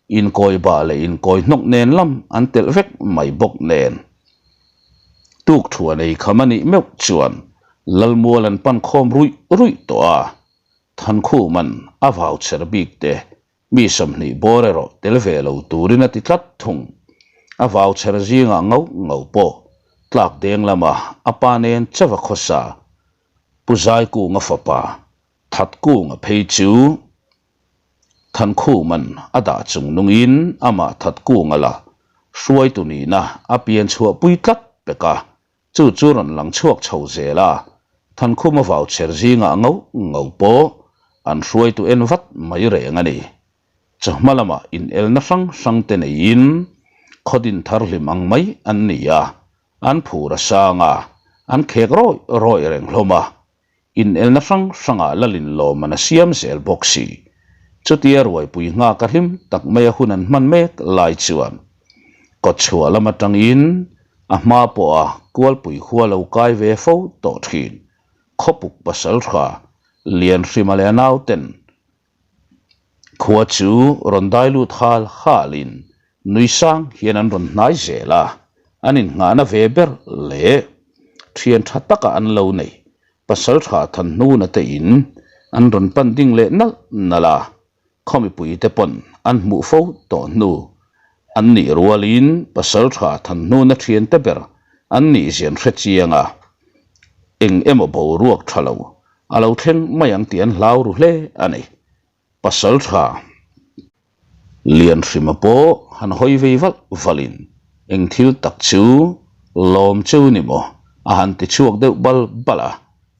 Inkawi bah leh inkawi hnawk nen lam an telh vek mai bawk nen. Tuk thuan ei kham a nih meuh chuan Lalmual an pan khawm ruih ruih tawh a, Thankhuman a vau chher bik te mi 20 bawr erawh tel ve lo turin a ti tlat thung. A vau chher zingah ngau ngau pawh. Tlak deng lama a pa nen chauh a khawsa. Pu Zaikunga fapa Thatkunga phei chu Thankhuman a dah chung nungin amah Thatkunga la hruaitu nihna a pian chhuahpui tlat pek a, chu chu rawn lang chhuak chho zel a, Thankhuma vau chher zingah ngauh ngauh pawh an hruaitu en vat mai reng a ni. Chawhma lamah inelna hrang hrang te neiin khaw din thar hlim ang mai an ni a, an phur a sang a, an khek rawih rawih reng hlawm a, inelna hrang hrangah lalin lawmman a siam zel bawk si. Chutia ruaipui nghak a hlim tak maia hun an hman mek lai chuan kawtchhuah lam atangin a hma pawha kualpui khua lo kai ve fo tawh thin khawpuk pasal tha Lianhrima leh a nauten Khua chu rawn dai lut hal halin nui sang hian an rawn hnai zel a, an innghahna ve ber leh thian tha taka an lo nei pasal tha Thanhnuna te in an rawn pan ding leh nalh nalh a, khaw mipui te pawn an hmuh fo tawh hnu an nih rualin pasal tha Thanhnuna thian te ber an nih zian hre chiang a, eng emaw boruak tha lo A lo thleng mai ang tih an hlau ru hle a ni. Pasal tha Lianhrima pawh han hawi vei valh valhin eng thil tak chu lawm cheu ni maw a han ti chhuak deuh bal bal a.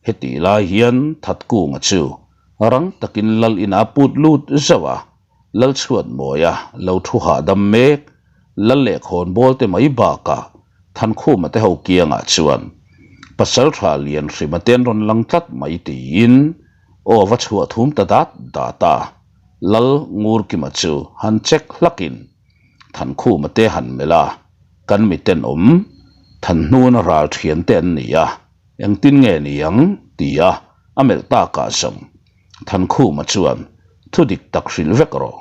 Hetih lai hian Thatkunga chu rang takin lal inah a put lut zauh a, Lalchhuatmawia lo thu hahdam mek Lal leh khawnbawl te mai bakah Thankhuma te ho kiangah chuan Pasaltha Lianhrima te an rawn lang tlat mai tiin aw va chhuah thum ta dat dat a, Lal Ngurkima chu han check hlakin Thankhuma te han melh a, kan miten awm Thanhnuna ral thian te an ni a, engtin nge ni ang tia a melh takah zawng Thankhuma chuan thudik tak hrilh vek rawh.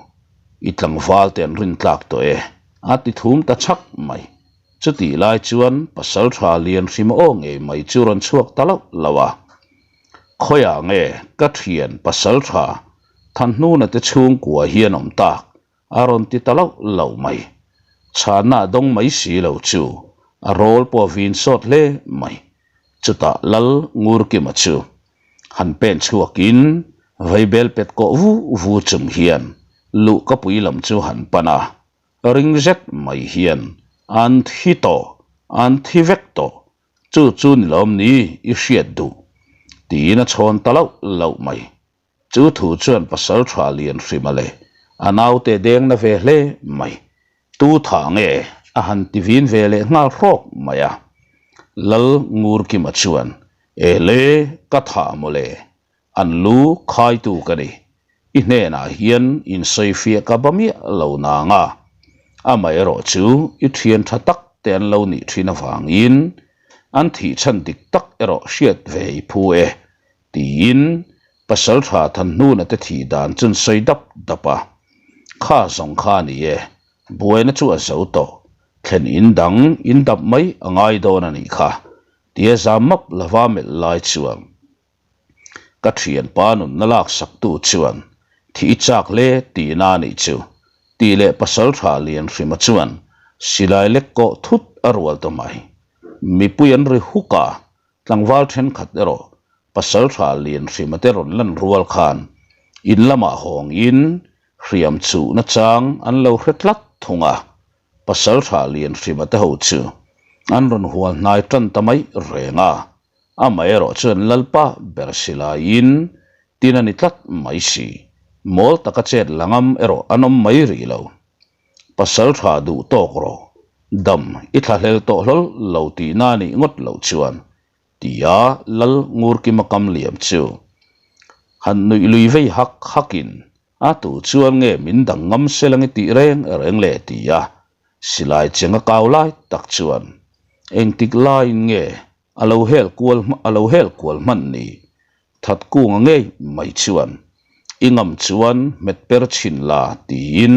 I tlangval te an rin tlak tawh e, a ti thum ta chhak mai. Chutih lai chuan pasal tha lian hrim aw ngei mai chu rawn chhuak ta loh loh a. Khawiah nge ka thian pasal tha Thanhnuna te chhungkua hian awm tak a rawn ti ta loh loh mai. Chhanna a dawng mai si lo chu a rawl pawh a vin sawt hle mai. Chutah Lal Ngurkima chu Han pen chhuakin vaibel pet kawh vu vu chung hian luh ka pui lam chu han pan a, ring zet mai hian an thi tawh, an thi vek tawh, chu chu ni lawm ni i hriat duh? tiin a chhawn ta loh loh mai. Chu thu chuan pasal tha lian hrima leh a naute deng na ve hle mai. Tu thah nge a han ti vin ve leh nghal hrawk mai a. Lal Ngurkima chuan, Ehle, ka thah mawle, an lu khaitu ka ni. I hnenah hian insawifiah ka ba miah lo nang a. Amaherawh chu i thian tha tak te an lo nih thin avangin an thih chhan dik tak erawh hriat ve i phu e, Tiin Pasaltha Thanhnuna te thih dan chun sawi dap dap a. Kha zawng kha a ni e, buaina chu a zo tawh, thlen in dang in dap mai a ngai dawn a nih kha, tia zam map lova melh lai chuan ka thianpa nunna lak saktu chuan thih i chak hle tihna a nih chu, tih leh Pasaltha Lianhrima chuan silai lek kawh thut a rual ta mai. Mipui an ri huk a, Tlangval thenkhat erawh Pasaltha Lianhrima te rawn lan rual khan in lamah hawngin hriam chuh nachang an lo hre tlat thung a, Pasaltha Lianhrima te ho chu an rawn hual hnai tan ta mai reng a, amaherawh chuan Lalpa ber silaiin tin a ni tlat mai si, mawl taka chet la ngam erawh an awm mai rih lo. Pasal tha duh tawk rawh, dam i thlahlel tawh hlawl lo tihna a nih ngawt loh chuan, tia Lal Ngurkima kam liam chu han nuih lui vei hak hakin a tu chuan nge min dang ngam se lang i tih reng reng le tia silai cheng a kau lai tak chuan engtik laiin nge A lo hel kual a lo hel kual hman ni. That kunga ngei mai chuan i ngam chuan hmet per chhin la tiin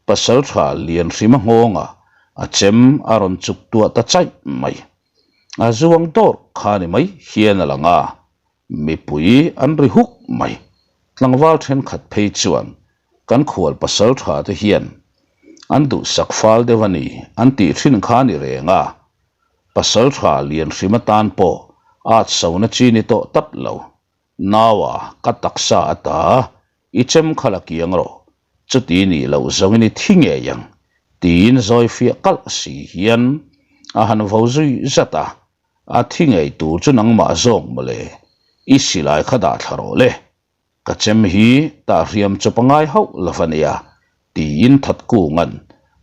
pasal tha lian hrima nghawnga a chem a rawn chuk tuah ta chaih mai. A zuang dawrh kha ni mai hian a lang a, mipui an ri huk mai. Tlangval thenkhat phei chuan kan khual pasal tha te hian an duhsak fal deuh a ni an tih thin kha a ni reng a. Pasalṭha Lianhrima tan pawh at sona chi ni tawh tlat lo. Naua ka taksa ata i chem kha la kiang rawh, chuti nih loh zawngin i thi ngei ang, tiin zawi fiah kalh si hian a han vo zui zat a, a thi ngei tur chu nangmah zawk mawle, i silai kha dah thla rawh le, ka chem hi tah hriam chawp a ngai hauh lo va nia, tiin Thatkunga'n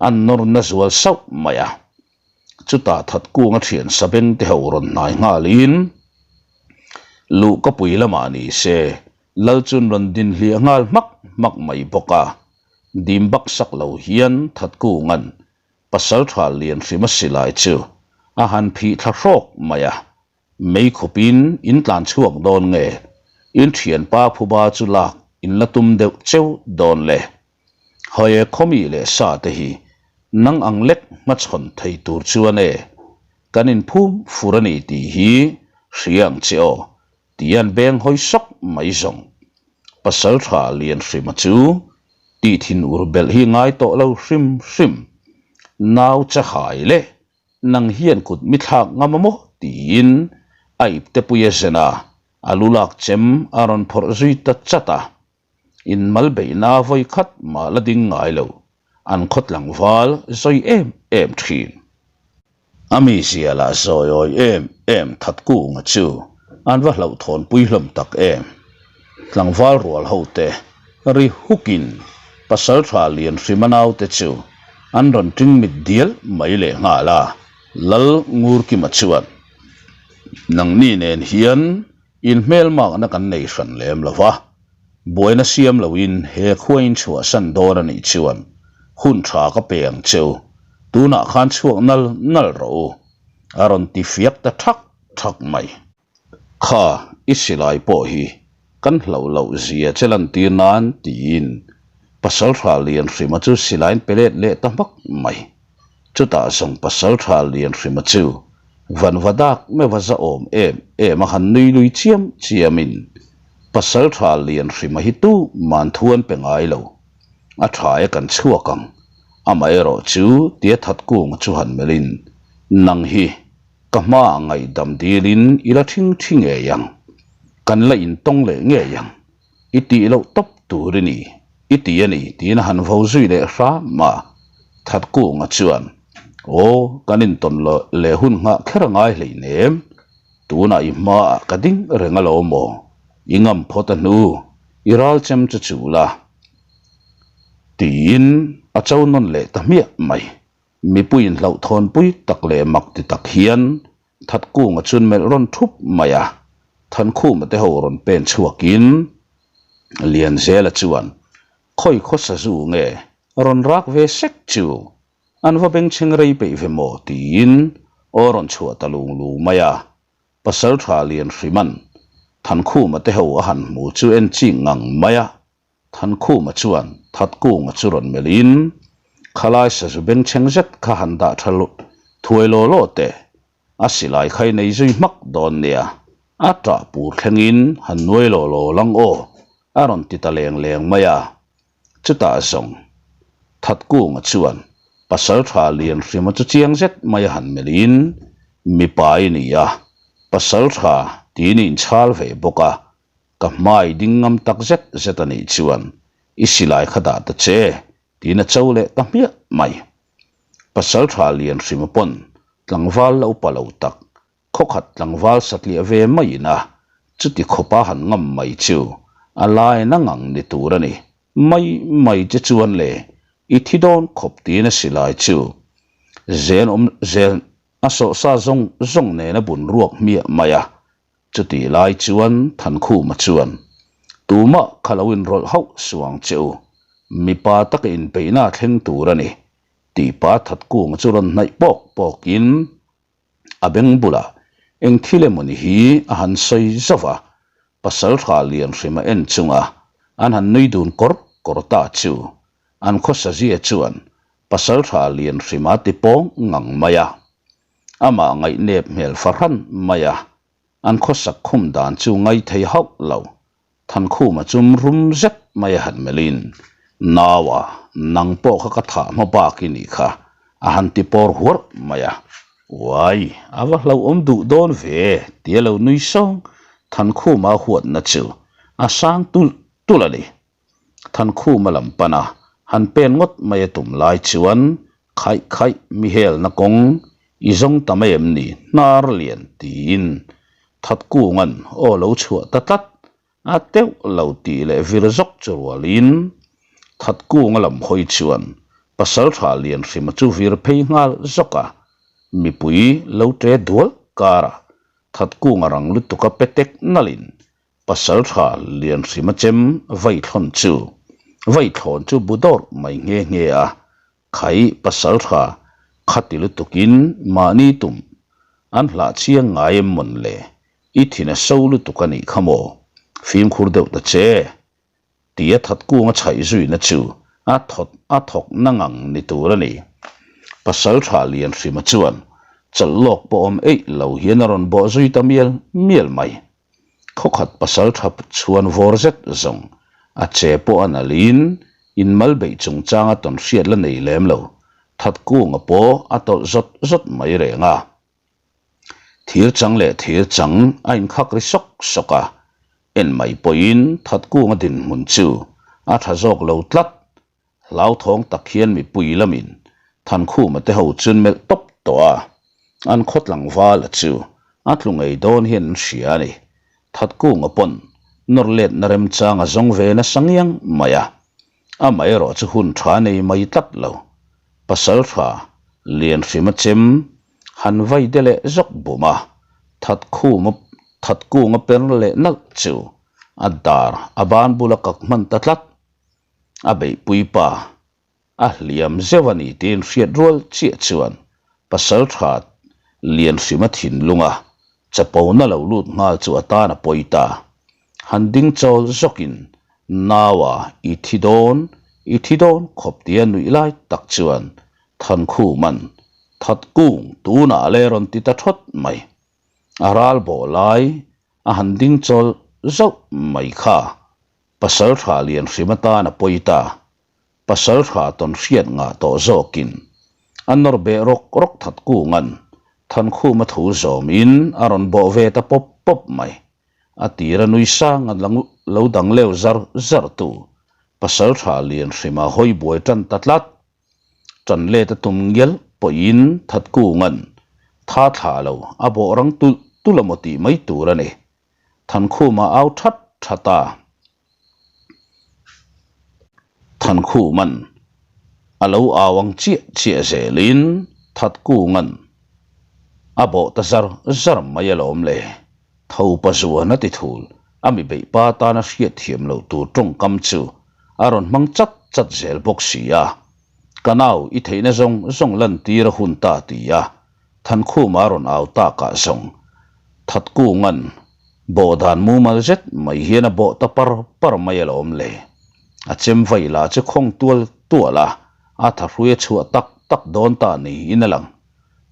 an nawr na zual sauh mai a. Chutah Thatkunga thian Sabeng te ho rawn hnai nghalin, Luhkapui lamah ni se, Lal chun rawn din hliah nghal hmak hmak mai bawk a. Dim bak sak lo hian Thatkunga'n Pasaltha Lianhrima silai chu a han phih thla hrawk mai a. Mei khawpin in tlan chhuak dawn nge? In thianpa phuba chu lak in la tum deuh cheu dawn le. Hawi khawmi leh sa te hi nang ang lek hmachhawn thei tur chuan e, kan inphum fur a ni tih hi hria ang che aw, ti an beng hawi sawk mai zawng. Pasaltha Lianhrima chu tih thin ur belh hi ngai tawh lo hrim hrim. Nau chahai leh Nang hian kut mi thlak ngam a maw? tiin a ipte pui a zen a, a lu lak chem a rawn phawrh zui ta chat a. Inmal beihna vawi khat mah la ding ngai lo, an khaw tlangval zawi em em thin. A mizia lah zawi awi em em Thatkunga chu an va hlauhthawnpui hlawm tak em. Tlangval rual ho te ri hukin Pasaltha Lianhrima naute chu an rawn ṭing mit dial mai leh nghal a, Lal Ngurkima chuan, Nangni nen hian inhmelmakna kan nei hran lem lo va, buaina siam loin he khua in chhuahsan dawn a nih chuan hun ṭha ka pe ang che u, tunah khan chhuak nal nal rawh u, a rawn ti fiak ta ṭhak ṭhak mai. Kha i silai pawh hi kan hlauh loh zia che lantir nan tiin Pasaltha Lianhrima chu silaiin pe let leh ta hmak mai. Chutah zawng Pasaltha Lianhrima chu vanva dak meuha za awm em em a han nui lui chiam chiamin Pasaltha Lianhrima hi tu man thu an pe ngai lo. A tha e kan chhuak ang. Amaherawh chu tia Thatkunga chu han melhin nang hi Ka hmaah ngaihdam dilin i la ṭhing ṭhi ngei ang, kan la intawng leh ngei ang, i tih loh tawp tur i ni, i ti a ni tiin a han vo zui leh hram a. Thatkunga chuan, Aw, kan intawn leh hun nghah kher a ngai hleinem, tunah i hmaah ka ding reng alawm aw, i ngam phawt a hnu, i ral chem chu chul a, tiin a cho nawn leh ta hmiah mai. Mipuiin hlauhthawnpui tak leh mak ti tak hian Thatkunga chuan melh rawn thup mai a, Thankhuma te ho rawn pen chhuakin Lianzela chuan khawi khaw sazu nge rawn rak ve sek chu an va bengchheng rei peih ve maw tiin aw rawn chhuah ta lung lung mai a, Pasaltha Lianhriman Thankhuma te ho a han hmu chu en ching ngang mai a. Thankhuma chuan Thatkunga chu rawn melhin, Khalai sazu bengchheng zet kha han dah tha thuai law law teh, a silai kha i nei zui hmak dawn nia, a tah pur thlengin han nuai law law lang aw, a rawn ti ta leng leng mai a. Chutah zawng Thatkunga chuan Pasaltha Lianhrima chu chiang zet mai a han melhin, Mipa i ni a, Pasaltha tiin i inchhal ve bawk a, Ka hmai ding ngam tak zet zet a nih chuan i silai kha dah ta che tiin a cho leh ta hmiah mai. Pasaltha Lianhrima pawn tlangval la upa lo tak, khawkhat tlangval satliah ve maiin a chuti khawpa han ngam mai chu a lain a ngang ni tur a ni. Mai mai che chuan le i thi dawn khawp tiin a silai chu zen awm zen a sawhsa zawng zawng nen a bun ruak hmiah mai a. Chutih lai chuan Thankhuma chuan, Tumah kha lo inrawlh hauh suh ang che u, mipa taka inpeihna a thleng tur a ni, tih pa Thatkunga chu rawn hnaih pawk pawkin a beng bulah eng thil emawni hi a han sawi zauh a, Pasaltha Lianhrima en chunga an han nui dun kawr kawr ta chu an khawsazia chuan Pasaltha Lianhrima ti pawng ngang mai a. Amah ngaihnep hmel fahran mai a, an khawsak khum dan chu ngai thei hauh lo. Thankhuma chum rum zet mai a han melhin, Naua, nang pawh kha ka thah hma bak i nih kha, a han ti pawr huarh mai a. Uai, a va hlauhawm duh dawn ve, tia lo nui sawng Thankhuma huatna chu a sang tulh tulh a ni. Thankhuma lam pana han pen ngawt mai a tum lai chuan khaih khaih mi helna kawng i zawng ta mai em ni hnar lian tiin Thatkunga'n aw lo chhuah ta tlat a teuh lo tih leh vir zawk chu rualin Thatkunga lam hawi chuan Pasaltha Lianhrima chu vir phei nghal zawk a, mipui lo ṭe dual karah Thatkunga rang lutuk a pe tek nalhin Pasaltha Lianhrima chem vaithlawn chu vaithlawn chu bu dawrh mai nghe nghe a, Khai Pasaltha khati lutukin mahni tum an hlah chiang ngai em mawn le, i thin a so lutuk a nih kha maw, fimkhur deuh ta che. Tia Thatkunga chhaih zuina chu a thawt a thawk na ngang ni tur a ni. Pasaltha Lianhrima chuan chawlh lawk pawh awm eih lo hian a rawn bawh zui ta mial mial mai. Khawkhat pasal tha chhuan vawr zet zawng a che pawh a nalhin inmal beih chungchang a tawn hriat la nei lem lo. Thatkunga pawh a tawlh zawt zawt mai reng a. Thir chang leh thir chang a inkhak ri sawk sawk a, en mai pawhin Thatkunga dinhmun chu a tha zawk lo tlat. Hlauthawng tak hian mipui lamin Thankhuma te ho chun melh tawp tawh a, an khaw tlangvala chu a tlu ngei dawn hian an hria a ni. Thatkunga pawn nawr letna remchang a zawng ve nasa ngiang mai a, amaherawh chu hun tha nei mai tlat lo. Pasaltha Lianhrima chem han vai de leh zawk bum a, Thatkhuma Thatkunga per leh nalh chu a dar a ban bula kak hman ta tlat. A beihpui pa a hliam zeuh a ni tiin hriat rual chiah chuan Pasaltha Lianhrima thinlunga chapona lo lut nghal chu a tan a pawi ta. Han ding chawl zawkin naua i thi dawn, i thi dawn khawp tia nuih lai tak chuan Thankhuman Thatkung tunah le rawn ti ta thawt mai. A ral bawh lai a han ding chawl zauh mai kha. Pasaltha Lianhrim atan a pawi ta. Pasaltha tawn hriat ngah tawh zawkin a nawr beh rawk rawk that kunga'n Thankhuma thu zawmin a rawn bawh ve ta pawp pawp mai. A tira nui sang a lo dang leu zar zar tu Pasaltha Lianhrima hawi buai tan ta tlat. Tan let a tum ngial pawhin Thatkunga'n tha thla lo a bawh rang tulh tulh a maw tih mai tur a ni. Thankhuma au that that a. Thankhuman a lo au ang chiah chiah zelin Thatkunga'n a bawh ta zar zar mai alawm le. Thopa zuan a ti thul, a mi beih pa tana hriat thiam loh tur tawngkam chu a rawn hmang chat chat zel bawk si a. Ka nau i theihna zawng zawng lantir a hun ta ti a. Thankhuma a rawn au takah zawng Thatkunga'n bawh dan mumal zet mai hian a bawh ta par par mai alawm le. A chem vai lah chu khawng tual tual a, a thahrui a chhuah tak tak dawn ta niin a lang.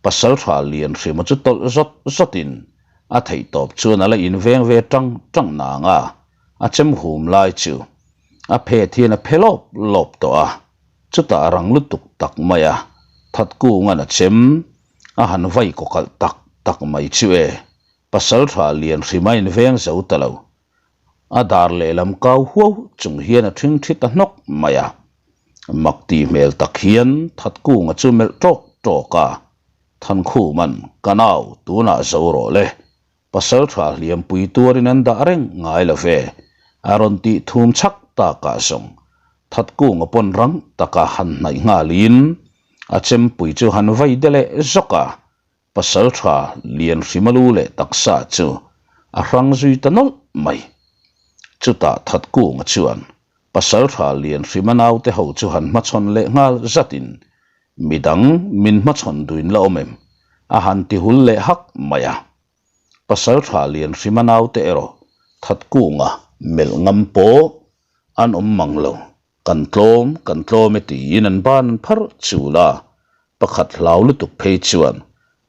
Pasaltha Lianhrima chu tawlh zawt zawtin a theihtawp chuan a la inveng ve tang tang nang a, a chem hum lai chu a phet hian a phe lawp lawp tawh a. Chutah rang lutuk tak mai a, Thatkunga'n a chem a han vai kawkalh tak tak mai chu e, Pasaltha Lianhrima inveng zo ta lo. A dar lehlam kau huau chung hian a ṭhing ṭhi ta hnawk mai a. Mak tih hmel tak hian Thatkunga chu melh ṭawk ṭawk a, Thankhuma'n, Ka nau, tunah zo rawh le, Pasalṭha hliampui tuarin an dah reng ngai lo ve, a rawn tih thum chhak takah zawng Thatkunga pawn rang taka han hnaih nghalin a chempui chu han vai de leh zawk a, Pasalṭha Lianhrima lu leh taksa chu a hrang zui ta nawlh mai. Chutah Thatkunga chuan Pasalṭha Lianhrima naute ho chu han hmachhawn leh nghal zatin Midang min hmachhawn duin la awm em? a han ti hul leh hak mai a. Pasalṭha Lianhrima naute erawh Thatkunga melh ngam pawh an awm mang lo. Kan tlawm, kan tlawm e tiin an ban an phar chul a, pakhat hlau lutuk phei chuan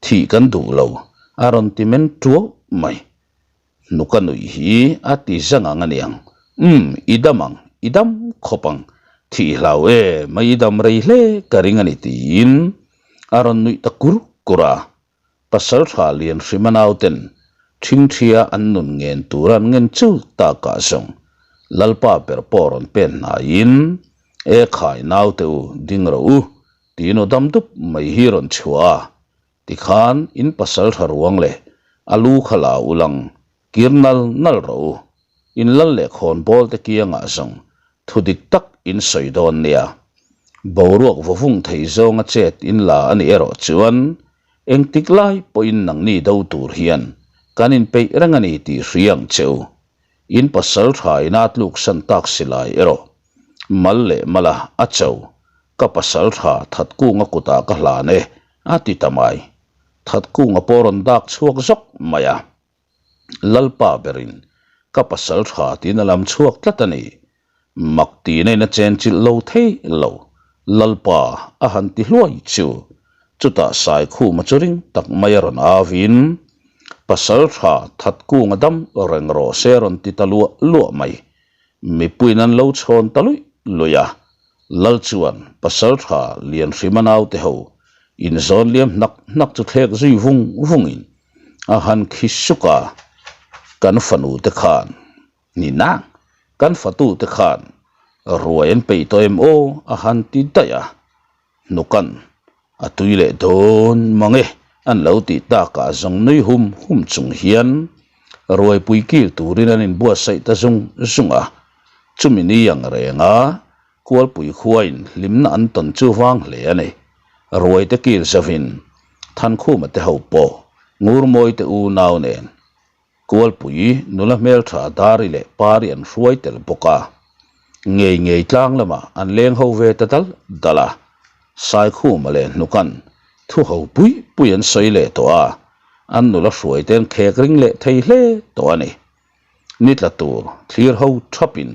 thih kan duh lo a rawn ti men tuau mai. Hnuka nuih hi a ti zang ang aniang. Umm, i dam ang, i dam khawp ang. Thih hlau e, mai i dam rei hle ka ring a ni tiin a rawn nuih ta kur kur a. Pasalṭha Lianhrima nauten ṭhingṭhia an nun ngen tura an ngen chu takah zawng Lalpa ber pawh rawn pen hnaiin, E khai naute u, ding rawh u, tiin aw dam dup mai hi rawn chhuah a, tikhan in pasalṭha ruang leh a lu kha la ulang Kir nal nal rawh u, in lal leh khawnbawl te kiangah zawng thu dik tak in sawi dawn nia. Boruak vawvung thei zawnga chet in la a nih erawh chuan engtik lai pawhin nangni do tur hian kan inpeih reng a ni tih hria ang che u. In pasal tha ina tluksan tak si lai erawh mal leh mala a cho ka pasal tha Thatkunga kutah ka hlan e a ti ta mai. Thatkunga pawh rawn dak chhuak zawk mai a. Lalpa berin ka pasal tha tiin a lam chhuak tlat a ni. Mak tihna in a chenchilh lo thei lo. Lalpa a han ti hluai chu. Chutah Saikhuma chu ring tak mai a rawn avin, Pasal tha Thatkunga dam reng rawh se a rawn ti ta luah luah mai. Mipuiin an lo chhawn ta luih luih a, Lal chuan Pasalṭha Lianhrima naute ho inzawn liam hnak hnak chu thlek zui vung vungin a han khi suk a, Kan fanu te khan, ni nang, kan fatu te khan ruai an peih tawh em aw a han ti daih a, Hnukan a tui leh dawn mang e an lo tih takah zawng nui hum hum chung hian ruaipui kil turin an inbuatsaih ta zung zung a. Chumi ni ang renga Kualpui khuain hlimna an tawn chu vang hle a ni. Ruaite kil zavin Thankhuma te ho pawh Ngurmawite unau nen Kualpui nula hmeltha Dari leh Pari an hruai tel bawk a, ngei ngei tlang lamah an leng ho ve ta dal dal a, Saikhuma leh Hnukan thu ho pui pui an sawi leh tawh a, an nula hruai te an khek ring leh thei hle tawh a ni. Ni tla tur thlir ho thapin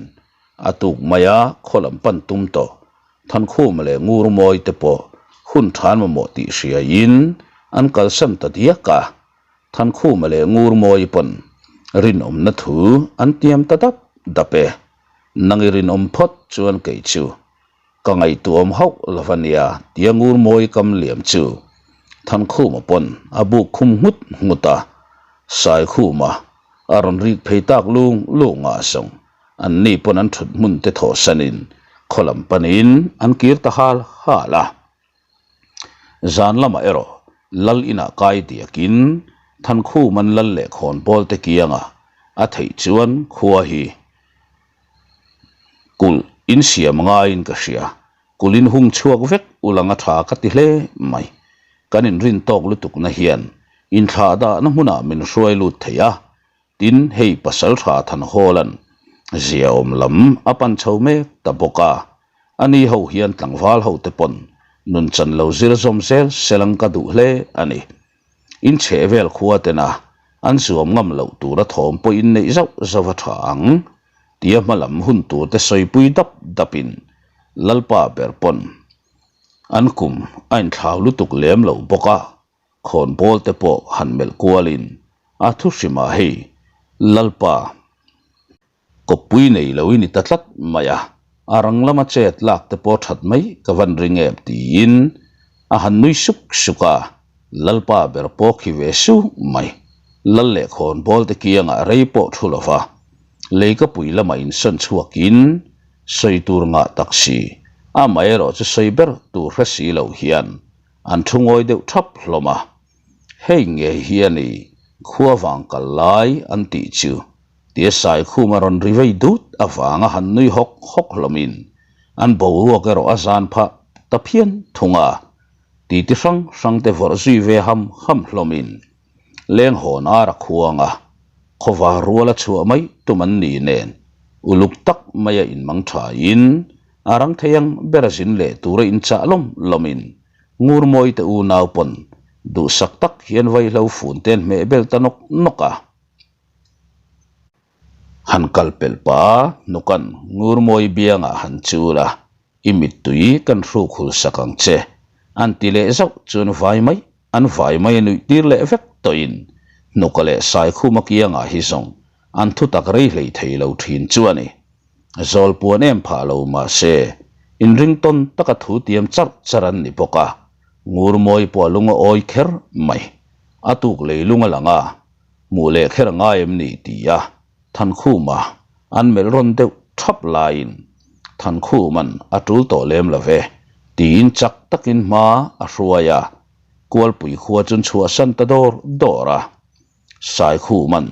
a tuk mai a, khaw lam pan tum tawh Thankhuma leh Ngurmawi te pawh hun than mamawh tih hriaiin an kalsan ta diak a. Thankhuma leh Ngurmawi pawn rinawmna thu an tiam ta dap dap e. Nang i rinawm phawt chuan kei chu ka ngaihtuahawm hauh lo va nia tia Ngurmawi kam liam chu Thankhuma pawn a buk khum nghut nghut a. Saikhuma a rawn rik phei tak lung lung ah zawng an ni pawn an thut hmun te thawhsanin khaw lam panin an kir ta hal hal a. Zan lamah erawh Lal inah kai diakin Thankhuman Lal leh Khawnbawl te kianga a theih chuan khua hi kulh insiam ngaiin ka hria. Kulh in hung chhuak vek ulang a tha ka ti hle mai. Kan inrin tawk lutukna hian inthlahdahna hmunah min hruai lut thei a, Tin, hei Pasalṭha Thanhawla'n ziaawm lam a pan chho mek ta bawk a, ani ho hian tlangval hote pawn nunchan lo zir zawm zel selang ka duh hle a ni. In chheh vel khua tena an zuam ngam loh tura thawm pawh in neih zauh zauh a ṭha ang, tia hma lam hun turte sawipui dap dapin Lalpa ber pawn an kum a inthlau lutuk lem lo bawk a. Khawnbawl te pawh han melh kualin a thu hrimah hei Lalpa kawppui nei lo i ni ta tlat mai a, a rang lama chet lak te pawh that mai ka van ring em tiin a han nui suk suk a, Lalpa ber pawh khi ve suk mai. Lal leh khawnbawl te kiangah rei pawh thu lo va, leikapui lamah insawn chhuakin sawi tur ngah tak si, amaherawhchu sawi ber tur hre si lo hian An thu ngawi deuh thap hlawm a, Hei ngei hi a ni, khua vang kal lai an tih chu, tia Saikhuma rawn ri vei dut avanga han nui hawk hawk hlawmin an boruak erawh a zan phah ta phian thung a, titi hrang hrang te vawrh zui ve ham ham hlawmin leng hawn ar a khuang a, khawvar rual a chhuah mai tum an ni nen uluk tak maia inmang thain A rang thei ang ber a zin leh tura inchah lawm lawmin Ngurmawi te unau pawn duhsak tak hian vaihlo fun te an hmeh bel ta nawk nawk a. Han kal pelh pah hnukan Ngurmawi biangah han chul a, I mittui kan hruk hul sak ang che an ti leh zauh chuan vai mai an vai mai a nuih tir leh vek tawhin hnuka leh Saikhuma kiangah hi zawng an thutak rei hlei thei lo thin chu a ni. Zawl puan em phah lo mahse, inring tawn taka thu tiam charh charh an ni bawk a, Ngurmawi pawh a lung a awi kher mai. A tuk leilung a lang a, hmuh leh kher a ngai em ni ti a Thankhuma an melh rawn deuh thap laiin Thankhuma'n a tul tawh lem lo ve tiin chak takin hma a hruai a, Kualpui khua chuan chhuahsan ta dawr dawr a. Saikhuma'n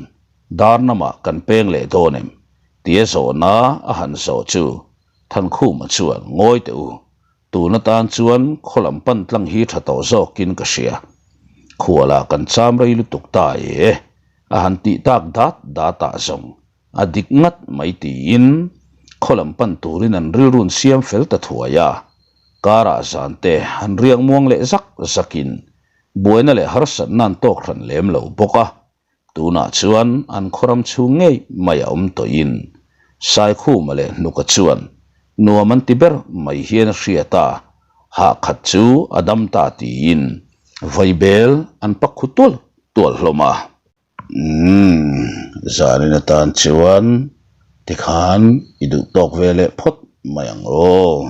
Darnamah kan peng leh dawn em? tia zawhna a han zawh chu Thankhuma chuan ngawi teh u, tun atan chuan khaw lam pan tlang hi tha tawh zawkin ka hria. Khualah kan cham rei lutuk ta e, a han tih tak dat datah zawng a dik ngat mai tiin khaw lam pan turin an rilrun siam fel ta thuai a. Karah zan te an riak muang leh zak zakin buaina leh harsatna an tawk hran lem lo bawk a. Tunah chuan an khawram chhung ngei mai a awm tawhin Saikhuma leh Hnuka chuan nuam an ti ber mai hian a hriat a, hah khat chu a dam ta tiin vaibel an pak khu tual tual hlawm a. Umm, zanin atan chuan tikhan i duh tawk ve leh phawt mai ang aw.